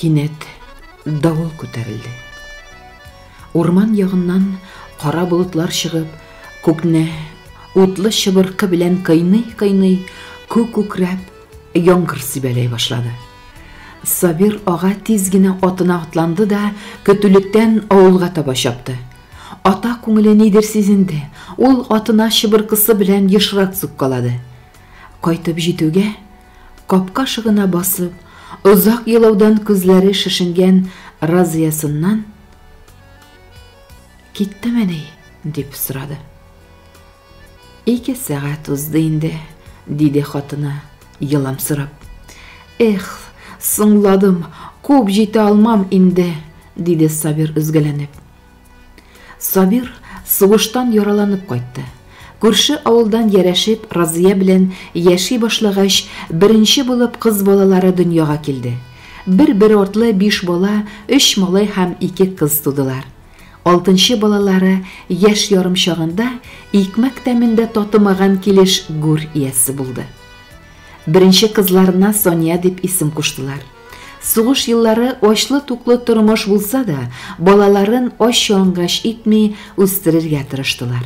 Кинәт давыл күтәрелде. Урман ягыннан кара болытлар чыгып, күкне утлы чыбыркы белән кыйный-кыйный, күк күкрәп, яңгыр сибәләй башлады. Сабир ага тиз генә атына атланды да көтүлектән авылга таба чапты. Ата күңеле нидер сизенде, ул атына чыбыркысы белән ешрак суккалады. Кайтып җитүгә, капка шыгына басып, озак елаудан күзләре шешенгән Разиясыннан Киттемени? дип сорады. Ике сәгать узды инде, диде хатыны, еламсырап. Эх, соңладым, куып җитә алмам инде, диде Сабир өзгәләнеп. Сабир сугыштан яраланып кайтты. Күрше авылдан ярәшеп, Разия белән яши башлагач, беренче булып кыз балалары дөньяга килде. Бер-бер артлы биш бала, өч малай һәм ике кыз тудылар. Алтынчы балалары яшь ярым чагында икмәк тәмен дә татымаган килеш гүр иясе булды. Беренче кызларына Сания дип исем куштылар. Сугыш еллары ачлы-туклы тормыш булса да, балаларын ач-ялангач итми үстерергә тырыштылар.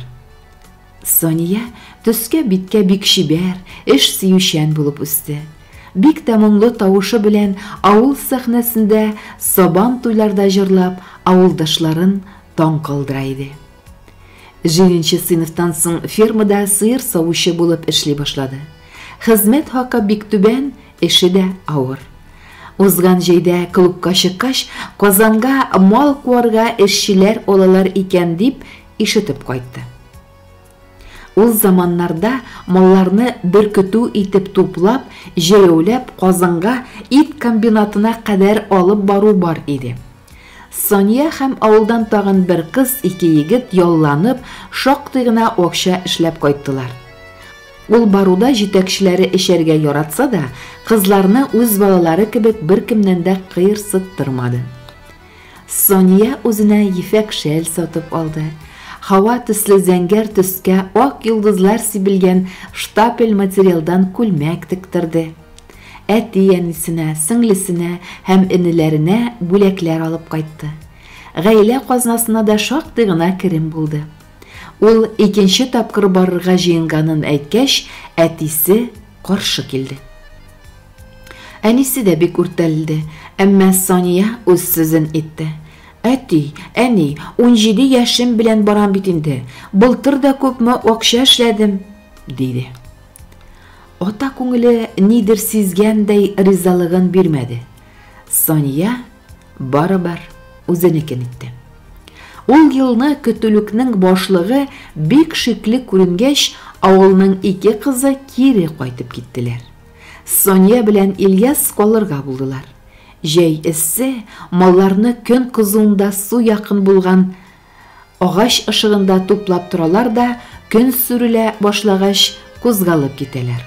Сания төскә-биткә бик чибәр, эш сөючән булып үсте. Бик тә моңлы тавышы белән авыл сәхнәсендә сабан туйларда җырлап, авылдашларын таң калдыра иде. Җиденче сыйныфтан соң фермада сыер савучы булып эшли башлады. Хезмәт хакы бик түбән, эше дә авыр. Узган җәйдә клубка чыккач, Казанга мал куарга эшчеләр алалар икән дип ишетеп кайтты. Ул заманнарда малларны бер көтү итеп туплап, җәяүләп Казанга ит комбинатына кадәр алып бару бар иде. Сания һәм авылдан тагын бер кыз, ике егет ялланып, шактый гына акча эшләп кайттылар. Ул баруда җитәкчеләре эчәргә яратса да, кызларны үз балалары кебек беркемнән дә кыерсыттырмады. Сания үзенә ефәк шәл сатып алды. Һава төсле зәңгәр төскә ак йолдызлар сибелгән штапель материалдан күлмәк тектерде. Әти-әнисенә, сеңлесенә һәм энеләренә бүләкләр алып кайтты. Гаилә казнасына да шактый гына керем булды. Ул икенче тапкыр барырга җыенганын әйткәч, әтисе каршы килде. Әнисе дә бик үртәлде, әмма Сания үз сүзен итте. Әти, әни, 17 яшем белән барам бит инде. Былтыр да күпме акча эшләдем, диде. Ата күңеле нидер сизгәндәй ризалыгын бирмәде. Сания барыбер үзенекен итте. Ул елны көтүлекнең башлыгы бик шикле күренгәч, авылның ике кызы кире кайтып киттеләр. Соня белән Ильяс калырга булдылар. Җәй эссе, малларны көн кызуында су якын булган агач ышыгында туплап торалар да, көн сүрелә башлагач, кузгалып китәләр.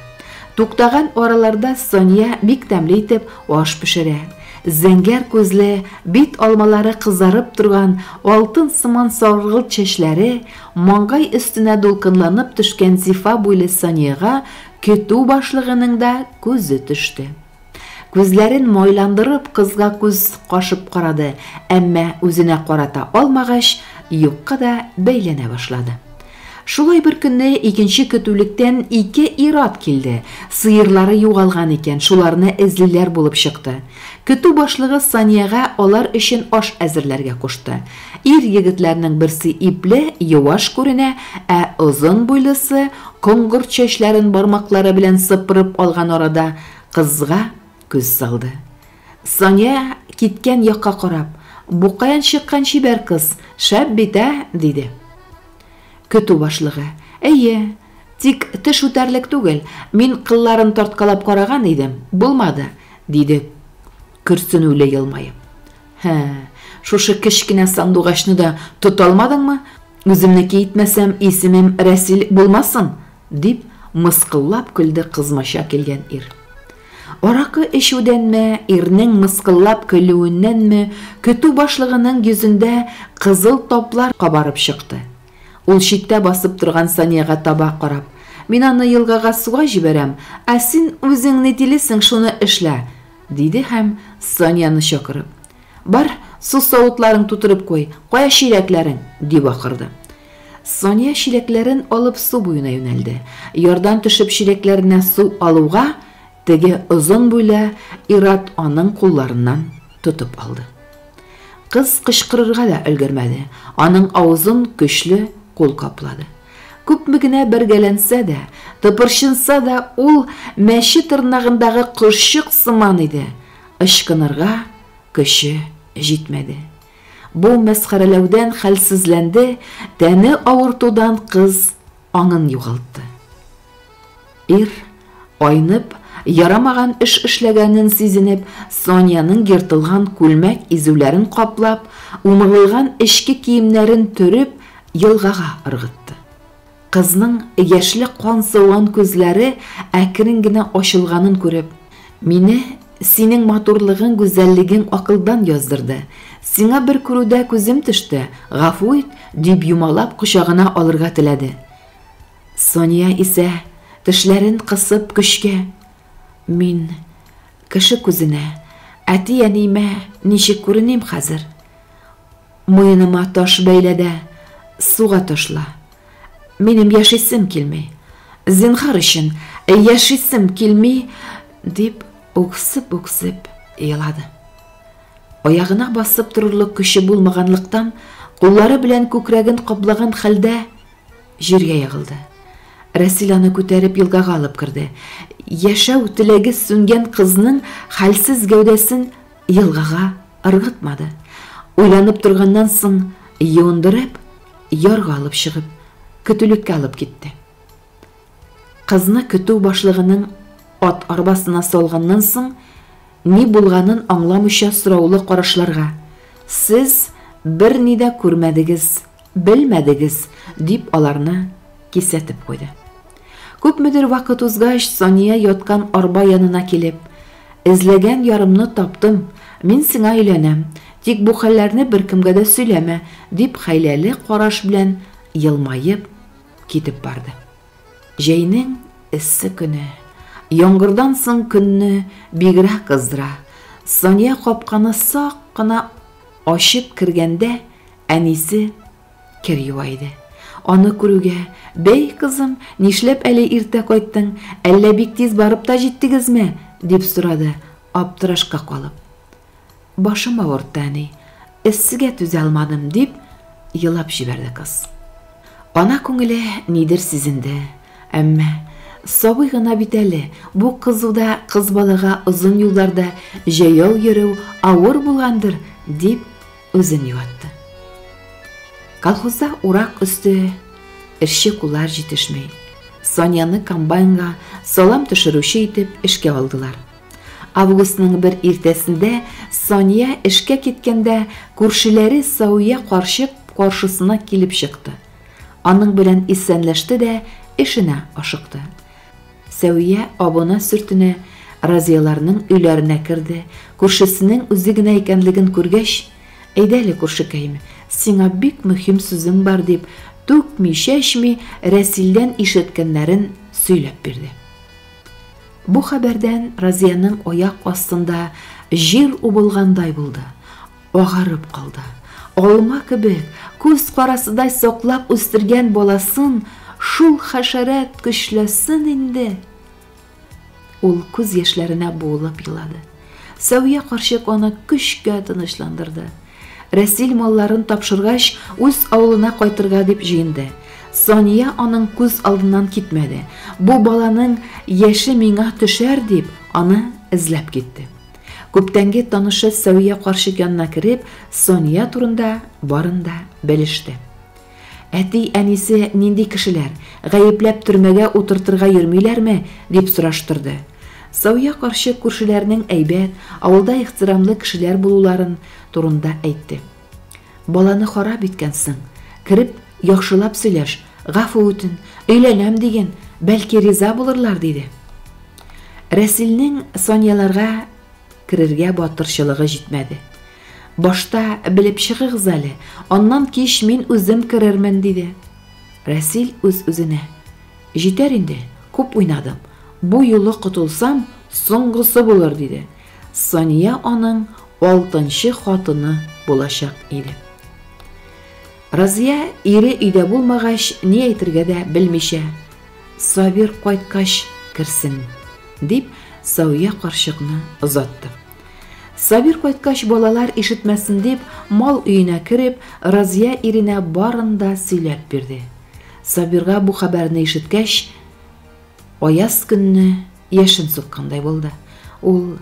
Туктаган араларда Соня бик тәмле итеп аш пешерә. Зәңгәр күзле, бит алмалары кызарып торган, алтын сыман саргылт чәчләре маңгай өстенә дулкынланып төшкән зифа буйлы Соняга көтү башлыгының да күзе төште. Күзләрен майландырып кызга күз кашып карады, әмма үзенә карата алмагач, юкка да бәйләнә башлады. Шулай бер көнне икенче көтүлектән ике ир-ат килде. Сыерлары югалган икән, шуларны эзлиләр булып чыкты. Көтү башлыгы Саниягә алар өчен аш әзерләргә кушты. Ир егетләрнең берсе ипле, юаш күренә, ә озын буйлысы коңгырт чәчләрен бармаклары белән сыпырып алган арада кызга күз салды. Сания киткән якка карап, Бу каян чыккан чибәр кыз, шәп бит, ә? диде. Көтү башлыгы, Әйе, тик теш үтәрлек түгел, мин кылларын тарткалап караган идем, булмады, диде көрсенүле елмаеп. Һә, шушы кечкенә сандугачны да тота алмадыңмы? Үземнеке итмәсәм, исемем Рәсил булмасын, дип мыскыллап көлде кызмача килгән ир. Аракы эчүдәнме, ирнең мыскыллап көлүеннәнме, көтү башлыгының йөзендә кызыл таплар кабарып чыкты. Ул читтә басып торган Саниягә таба карап, Мин аны елгага суга җибәрәм, ә син үзең ни телисең, шуны эшлә, диде һәм Санияне чакырып. Бар, су савытларын тутырып куй, кая чиләкләрең? дип акырды. Сания чиләкләрен алып су буена юнәлде. Ярдан төшеп чиләкләренә су алуга, теге озын буйлы ир-ат аның кулларыннан тотып алды. Кыз кычкырырга да өлгермәде, аның авызын көчле кул каплады. Күпме генә бәргәләнсә дә, тыпырчынса да, ул мәче тырнагындагы кошчык сыман иде, ычкынырга көче җитмәде. Бу мәсхәрәләүдән хәлсезләнде, тәне авыртудан кыз аңын югалтты. Ир, айнып, ярамаган эш эшләгәнен сизенеп, Соняның ертылган күлмәк изүләрен каплап, умырылган эчке киемнәрен төреп, елгага ыргытты. Кызның яшьле кан сауган күзләре әкрен генә ачылганын күреп, Мине синең матурлыгың, гүзәллегең акылдан яздырды. Сиңа бер күрүдә күзем төште, гафу ит, дип юмалап кочагына алырга теләде. Соня исә, тешләрен кысып, көчкә, Мин кеше күзенә, әти-әниемә ничек күреним хәзер? Муеныма таш бәйлә дә, суга ташла. Минем яшисем килми. Зинһар өчен, яшисем килми, дип үксеп-үксеп елады. Аягына басып торырлык көче булмаганлыктан, куллары белән күкрәген каплаган хәлдә җиргә егылды. Рәсил аны күтәреп елгага алып керде. Яшәү теләге сүнгән кызның хәлсез гәүдәсен елгага ыргытмады. Уйланып торганнан соң, юындырып, ярга алып чыгып, көтүлеккә алып китте. Кызны көтү башлыгының ат арбасына салганнан соң, ни булганын аңламыйча сораулы карашларга, Сез берни дә күрмәдегез, белмәдегез, дип аларны кисәтеп куйды. Күпмедер вакыт узгач, Сания яткан арба янына килеп, Эзләгән ярымны таптым, мин сиңа өйләнәм, тик бу хәлләрне беркемгә дә сөйләмә, дип хәйләле караш белән елмаеп китеп барды. Җәйнең эссе көне, яңгырдан соң көнне бигрәк кыздыра. Сания капканы сак кына ачып кергәндә, әнисе кер юа иде. Аны күрүгә, Бәй, кызым, нишләп әле иртә кайттың, әллә бик тиз барып та җиттегезме? дип сорады, аптырашка калып. Башым авыртты, әни, эссегә түзә алмадым, дип елап җибәрде кыз. Ана күңеле нидер сизенде, әмма сабый гына бит әле, бу кызуда кыз балага озын юлларда җәяү йөрү авыр булгандыр, дип үзен юатты. Колхозда урак өсте, эшче куллар җитешми. Саняны комбайнга салам төшерүче итеп эшкә алдылар. Августның бер иртәсендә Сания эшкә киткәндә күршеләре Сауя карчык каршысына килеп чыкты. Аның белән исәнләште дә эшенә ашыкты. Сәвия абына-сөртенә Разияларның өйләренә керде, күршесенең үзе генә икәнлеген күргәч, Әйдә әле, күршекәем, сиңа бик мөһим сүзем бар, дип, түкми-чәчми Рәсилдән ишеткәннәрен сөйләп бирде. Бу хәбәрдән Разияның аяк астында җир убылгандай булды, агарып калды. Алма кебек, күз карасыдай саклап үстергән баласын шул хәшәрәт көчләсен инде! Ул күз яшьләренә буылып елады. Сәвия карчык аны көчкә тынычландырды. Рәсил малларын тапшыргач, үз авылына кайтырга дип җыенды. Сания аның күз алдыннан китмәде. Бу баланың яше миңа төшәр дип, аны эзләп китте. Күптәнге танышы Сәвия карчык янына кереп, Сания турында барын да белеште. Әти-әнисе нинди кешеләр, гаепләп төрмәгә утыртырга йөрмиләрме, дип сораштырды. Сәвия карчык күршеләренең әйбәт, авылда ихтирамлы кешеләр булуларын турында әйтте. Баланы харап иткәнсең, кереп яхшылап сөйләш, гафу үтен, өйләнәм диген, бәлки риза булырлар, диде. Рәсилнең Санияләргә керергә батырчылыгы җитмәде. Башта белеп чыгыгыз әле, аннан кич мин үзем керермен, диде. Рәсил үз-үзенә, Җитәр инде, күп уйнадым. Бу юлы котылсам, соңгысы булыр, диде. Сания аның алтынчы хатыны булачак иде. Разия ире өйдә булмагач, ни әйтергә дә белмичә, Сабир кайткач керсен, дип Сәүя карчыкны озатты. Сабир кайткач балалар ишетмәсен дип, мал өенә кереп, Разия иренә барын да сөйләп бирде. Сабирга бу хәбәрне ишеткәч, аяз көнне яшен суккандай булды. Ул,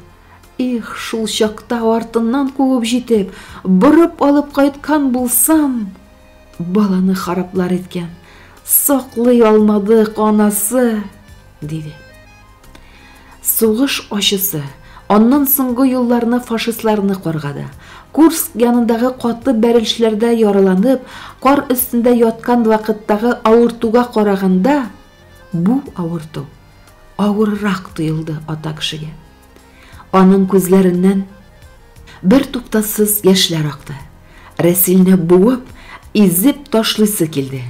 Их, шул чакта артыннан куып җитеп, борып алып кайткан булсам, баланы хараплар иткән, саклый алмадык, анасы, диде. Сугыш ачысы, аннан соңгы елларны фашистларны каргады. Курск янындагы каты бәрелешләрдә яраланып, кар өстендә яткан вакыттагы авыртуга караганда, бу авырту авыррак тоелды ата кешегә. Аның күзләреннән бер туктасыз яшьләр акты. Рәсилне буып, изеп ташлыйсы килде.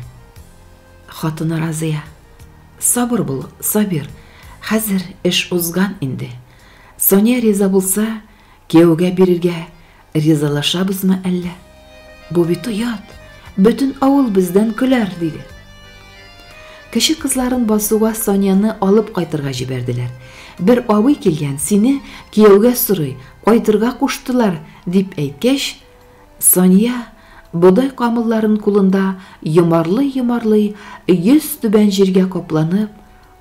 Хатыны Разия: "Сабыр бул, Сабир, хәзер эш узган инде. Соня риза булса, кияүгә бирергә ризалашабызмы әллә? Бу бит оят, бөтен авыл бездән көләр, диде. Кече кызларын басуга Соняны алып кайтырга җибәрделәр. Бер абый килгән, сине кияүгә сорый, кайтырга куштылар, дип әйткәч, Соня бодай камылларын кулында йомарлый-йомарлый йөз түбән җиргә капланып,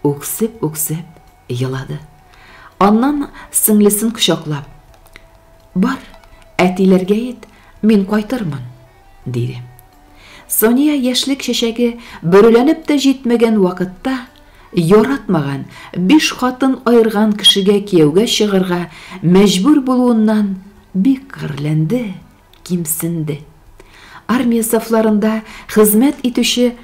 үксеп-үксеп елады. Аннан сеңлесен кочаклап, Бар, әтиләргә әйт, мин кайтырмын, диде. Сония яшьлек чәчәге бөреләнеп тә җитмәгән вакытта яратмаган, биш хатын аерган кешегә кияүгә чыгарга мәҗбүр булуыннан бик гарьләнде, кимсенде. Армия сафларында хезмәт итүче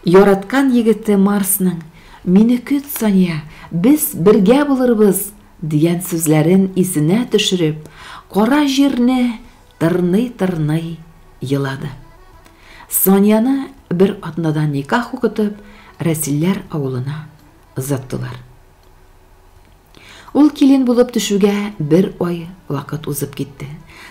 яраткан егете Марсның, Мине көт, Сания, без бергә булырбыз, дигән сүзләрен исенә төшереп, кара җирне тырный-тырный елады. Сонияны бер атнадан никах укытып, Рәсилләр авылына озаттылар. Ул килен булып төшүгә бер ай вакыт узып китте.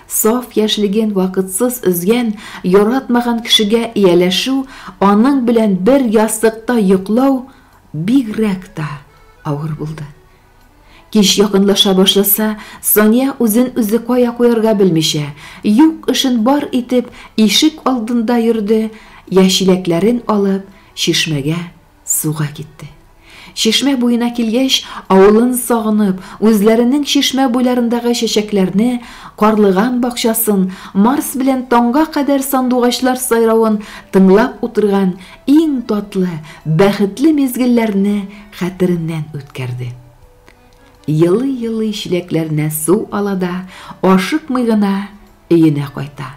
Саф яшьлеген вакытсыз өзгән, яратмаган кешегә ияләшү, аның белән бер ястыкта йоклау бигрәк тә авыр булды. Кич якынлаша башласа, Сания үзен-үзе кая куярга белмичә, юк эшен бар итеп, ишек алдында йөрде, я чиләкләрен алып, чишмәгә суга китте. Чишмә буена килгәч, авылын сагынып, үзләренең чишмә буйларындагы чәчәкләрне, карлыган бакчасын, Марс белән таңга кадәр сандугачлар сайравын тыңлап утырган иң татлы, бәхетле мизгелләрне хәтереннән үткәрде. Елый-елый чиләкләренә су ала да, ашыкмый гына өенә кайта.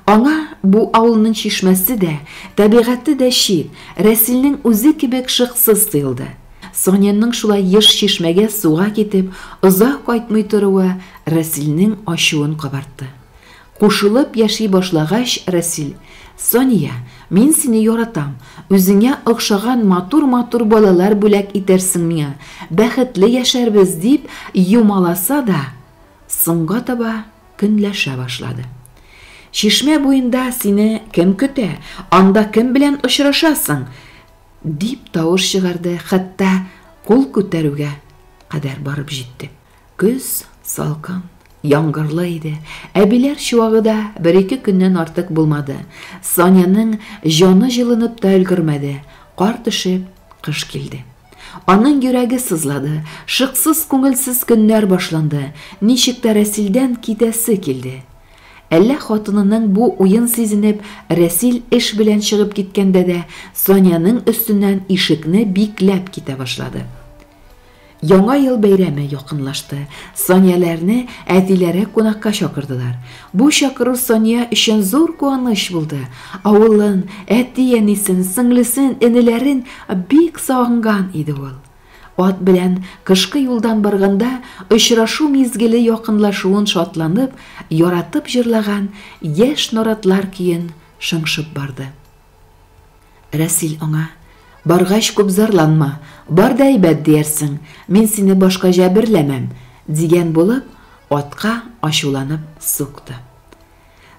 Аңа бу авылның чишмәсе дә, табигате дә чит, Рәсилнең үзе кебек шыксыз тоелды. Соняның шулай еш чишмәгә суга китеп, озак кайтмый торуы Рәсилнең ачуын кабартты. Кушылып яши башлагач, Рәсил, Сания, мин сине яратам, үзеңә охшаган матур-матур балалар бүләк итәрсең миңа, бәхетле яшәрбез, дип юмаласа да, соңга таба көнләшә башлады. Чишмә буенда сине кем көтә, анда кем белән очрашасың? дип тавыш чыгарды, хәтта кул күтәрүгә кадәр барып җитте. Көз салкын, яңгырлы иде. Әбиләр чуагы да бер-ике көннән артык булмады. Саняның җаны җылынып та өлгермәде, кар төшеп, кыш килде. Аның йөрәге сызлады, шыксыз күңелсез көннәр башланды, ничек тә Рәсилдән китәсе килде. Әллә хатынының бу уен сизенеп, Рәсил эш белән чыгып киткәндә дә Саняның өстеннән ишекне бикләп китә башлады. Яңа ел бәйрәме якынлашты. Санияләрне әтиләре кунакка чакырдылар. Бу чакыру Сания өчен зур куаныч булды. Авылын, әти-әнисен, сеңлесен, энеләрен бик сагынган иде ул. Ат белән кышкы юлдан барганда очрашу мизгеле якынлашуын шатланып, яратып җырлаган Яшь наратлар көен шыңшып барды. Рәсил аңа, Баргач күп зарланма, бар да әйбәт диярсең, мин сине башка җәберләмәм, дигән булып, атка ачуланып сукты.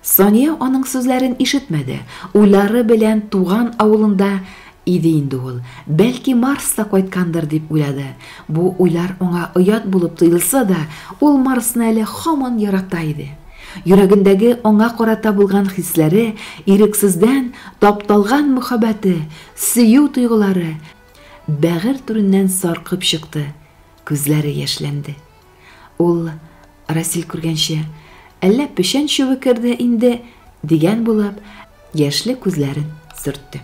Сания аның сүзләрен ишетмәде, уйлары белән туган авылында иде инде ул. Бәлки Марс та кайткандыр дип уйлады. Бу уйлар аңа оят булып тоелса да, ул Марсны әле һаман ярата иде. Йөрәгендәге аңа карата булган хисләре, ирексездән тапталган мөхәббәте, сөю тойгылары бәгырь түреннән саркып чыкты, күзләре яшьләнде. Ул Расил күргәнче, әллә печән чүбе керде инде, дигән булып, яшьле күзләрен сөртте.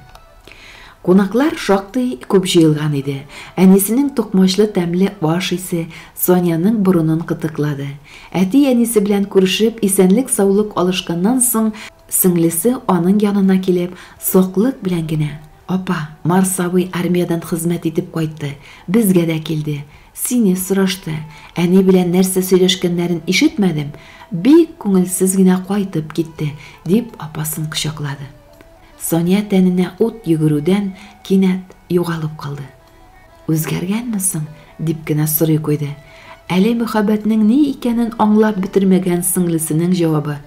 Кунаклар шактый күп җыелган иде. Әнисенең токмачлы тәмле аш исе Соняның борынын кытыклады. Әти-әнисе белән күрешеп, исәнлек-саулык алышканнан соң, сеңлесе аның янына килеп, саклык белән генә, Апа, Марс абый армиядән хезмәт итеп кайтты, безгә дә килде. Сине сорашты. Әни белән нәрсә сөйләшкәннәрен ишетмәдем, бик күңелсез генә кайтып китте, дип апасын кочаклады. Сания тәненә ут йөгерүдән кинәт югалып калды. Үзгәргәнме соң? дип кенә сорый куйды. Әле мөхәббәтнең ни икәнен аңлап бетермәгән сеңлесенең җавабы,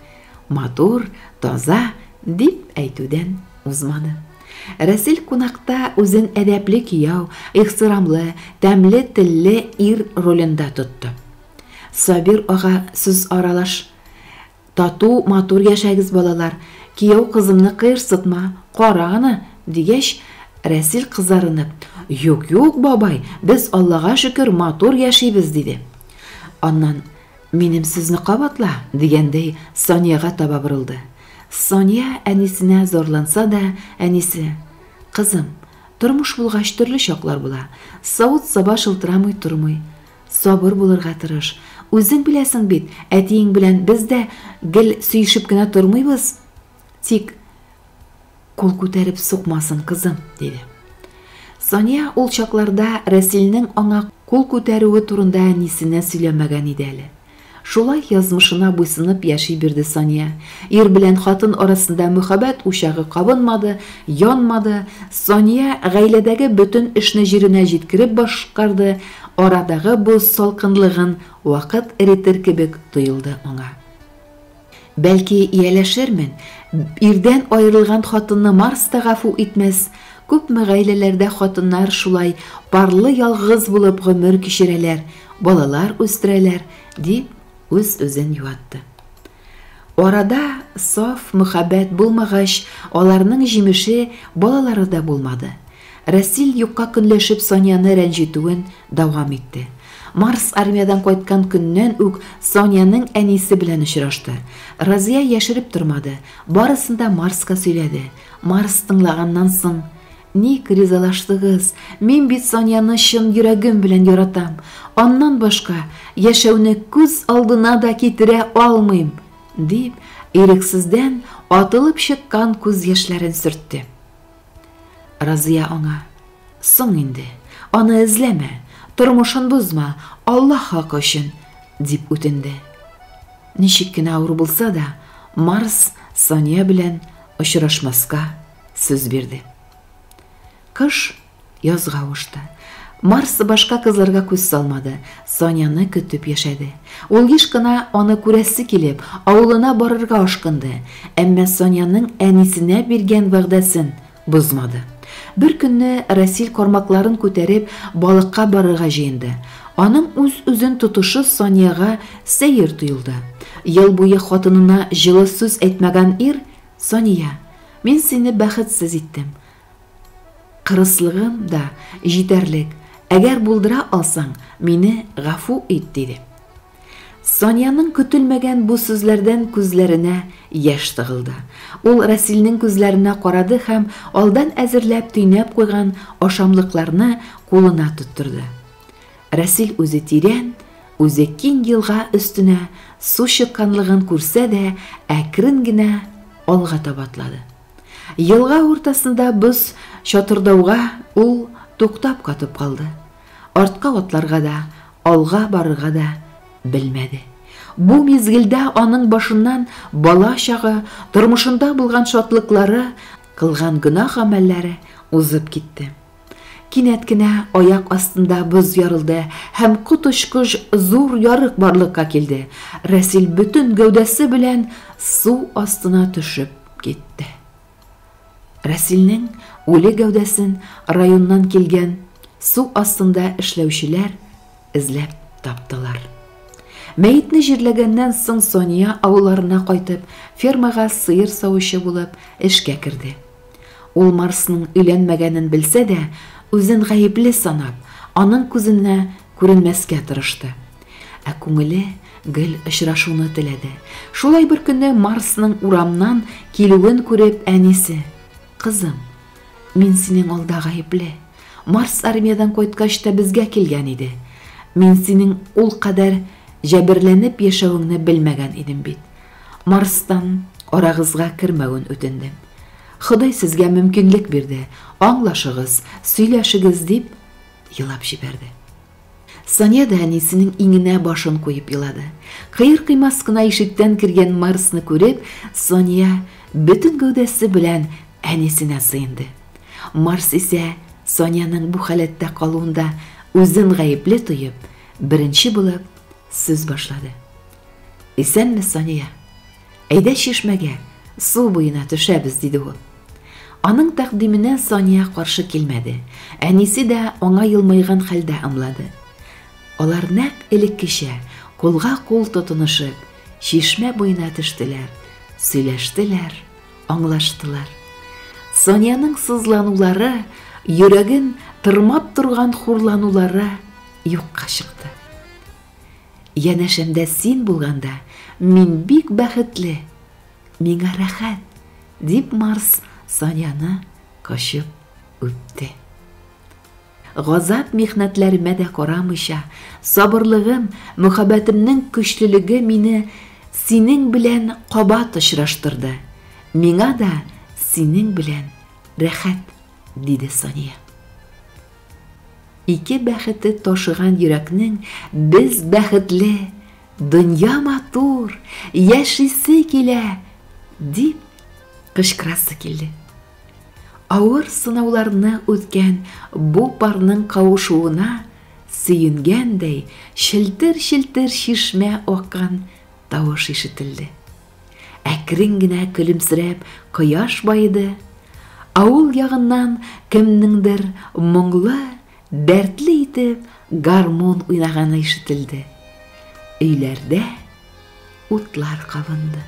Матур, таза, дип әйтүдән узмады. Рәсил кунакта үзен әдәпле кияү, ихтирамлы, тәмле телле ир ролендә тотты. Сабир ага сүз аралаш, Тату, матур яшәгез, балалар, кияү кызымны кыерсытма, кара аны, дигәч, Рәсил кызарынып, Юк, юк, бабай, без Аллага шөкер, матур яшибез, диде. Аннан, Минем сүзне кабатла, дигәндәй, Саниягә таба борылды. Сания әнисенә зарланса да, әнисе, Кызым, тормыш булгач төрле чаклар була. Савыт-саба шылтырамый тормый. Сабыр булырга тырыш. Үзең беләсең бит, әтиең белән без дә гел сөешеп кенә тормыйбыз. Тик кул күтәреп сукмасын, кызым, диде. Сания ул чакларда Рәсилнең аңа кул күтәрүе турында әнисенә сөйләмәгән иде әле. Шулай язмышына буйсынып яши бирде Сания. Ир белән хатын арасында мөхәббәт учагы кабынмады, янмады. Сания гаиләдәге бөтен эшне җиренә җиткереп башкарды, арадагы боз салкынлыгын вакыт эретер кебек тоелды аңа. Бәлки, ияләшермен, ирдән аерылган хатынны Марс та гафу итмәс, күпме гаиләләрдә хатыннар шулай парлы ялгыз булып гомер кичерәләр, балалар үстерәләр, дип үз-үзен юатты. Арада саф мөхәббәт булмагач, аларның җимеше балалары да булмады. Рәсил юкка көнләшеп Санияне рәнҗетүен дәвам итте. Марс армиядән кайткан көннән үк Саниянең әнисе белән очрашты. Разия яшереп тормады, барысын да Марска сөйләде. Марс тыңлаганнан соң, Ник ризалаштыгыз? Мин бит Санияне чын йөрәгем белән яратам. Аннан башка яшәүне күз алдына да китерә алмыйм, дип, ирексездән атылып чыккан күз яшьләрен сөртте. Разия аңа, Соң инде, аны эзләмә, тормышын бозма, Аллаһ хакы өчен, дип үтенде. Ничек кенә авыр булса да, Марс Сания белән очрашмаска сүз бирде. Кыш язга авышты. Марс башка кызларга күз салмады, Саняны көтеп яшәде. Ул еш кына аны күрәсе килеп, авылына барырга ашкынды, әмма Саняның әнисенә биргән вәгъдәсен бозмады. Бер көнне Расил кармакларын күтәреп, балыкка барырга җыенды. Аның үз-үзен тотышы Саняга сәер тоелды. Ел буе хатынына җылы сүз әйтмәгән ир, Сания, мин сине бәхетсез иттем. Кырыслыгым да җитәрлек, әгәр булдыра алсаң, мине гафу ит, диде. Саниянең көтелмәгән бу сүзләрдән күзләренә яшь тыгылды. Ул Расилнең күзләренә карады һәм алдан әзерләп төйнәп куйган ашамлыкларны кулына тоттырды. Расил үзе тирән, үзе киң елга өстенә су чыкканлыгын күрсә дә, әкрен генә алга таба атлады. Елга уртасында боз чатырдауга ул туктап катып калды. Артка атларга да, алга барырга да белмәде. Бу мизгелдә аның башыннан бала чагы, тормышында булган шатлыклары, кылган гөнаһ гамәлләре узып китте. Кинәт кенә аяк астында боз ярылды һәм коточкыч зур ярык барлыкка килде. Рәсил бөтен гәүдәсе белән су астына төшеп китте. Рәсилнең үле гәүдәсен районнан килгән су астында эшләүчеләр эзләп таптылар. Мәетне җирләгәннән соң Сания авылларына кайтып, фермага сыер савучы булып эшкә керде. Ул Марсның өйләнмәгәнен белсә дә, үзен гаепле санап, аның күзенә күренмәскә тырышты. Ә күңеле гел очрашуны теләде. Шулай бер көнне Марсның урамнан килүен күреп, әнисе: "Кызым, мин синең алда гаепле. Марс армиядән кайткач та безгә килгән иде. Мин синең ул кадәр җәберләнеп яшәвеңне белмәгән идем бит. Марстан арагызга кермәвен үтендем. Ходай сезгә мөмкинлек бирде, аңлашыгыз, сөйләшегез, дип елап җибәрде. Сания дә әнисенең иңенә башын куеп елады. Кыер-кыймас кына ишектән кергән Марсны күреп, Сания бөтен гәүдәсе белән әнисенә сыенды. Марс исә Саниянең бу халәттә калуында үзен гаепле тоеп, беренче булып сүз башлады. Исәнме, Сания. Әйдә чишмәгә, су буена төшәбез, диде ул. Аның тәкъдименә Сания каршы килмәде. Әнисе дә аңа елмайган хәлдә ымлады. Алар нәкъ элеккечә, кулга-кул тотынышып, чишмә буена төштеләр, сөйләштеләр, аңлаштылар. Саниянең сызланулары, йөрәген тырмап торган хурланулары юкка чыкты. Янәшәмдә син булганда, мин бик бәхетле, миңа рәхәт, дип Марс Саняны кочып үпте. Газап-михнәтләремә дә карамыйча, сабырлыгым, мөхәббәтемнең көчлелеге мине синең белән кабат очраштырды. Миңа да синең белән рәхәт, диде Сания. Ике бәхете ташыган йөрәкнең без бәхетле, дөнья матур, яшисе килә, дип кычкырасы килде. Авыр сынауларны үткән бу парның кавышуына сөенгәндәй челтер-челтер чишмә аккан тавыш ишетелде. Әкрен генә көлемсерәп кояш баеды. Авыл ягыннан кемнеңдер моңлы, дәртле итеп гармун уйнаганы ишетелде. Өйләрдә утлар кабынды.